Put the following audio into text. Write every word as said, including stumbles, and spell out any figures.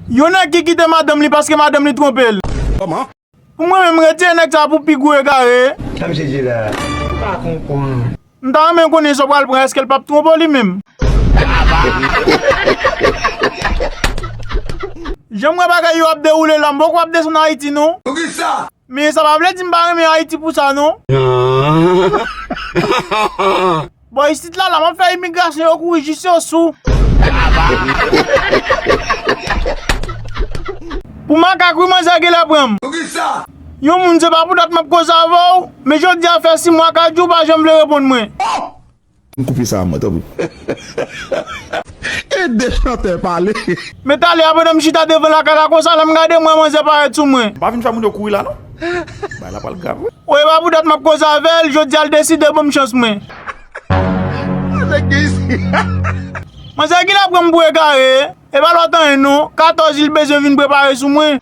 Yon nèg ki kite madanm li paske madanm li twonpe l. Kòman? Pou mwen menm, retire nèg sa pou pi gwo egare. Sa misye di la? M pa konprann. M ta renmen konnen sa w pral pran, èske l p ap twonpe w li menm? Jan m wè bagay yo ap dewoule la, m poko ap desann Ayiti non. Poukisa? Men sa pa vle di m pa renmen Ayiti pou sa non. Bò isit la, la m ap fè imigrasyon yo kouri jis yo sou. Pou makak wi manzè genlè pran m. Poukisa? Yon moun se pa pou dat m ap koze avè w, men jodi a fè sis mwa, kat jou w pa janm vle reponn mwen. M koupe sa a mwen, tanpri. Ede chantè pale. Men talè a pandan m chita devan lakay la konsa, lè m gade m wè manzè parèt sou mwen. M pa vin fè moun yo kouri la non. Bagay la pral grav wi. Wi, e pa pou dat m ap koze avè l, jodi a l deside ban m chans mwen. Manzè genlè pran m pou egare, e pa lòt anyen non, katòz jou l bezwen vin prepare sou mwen.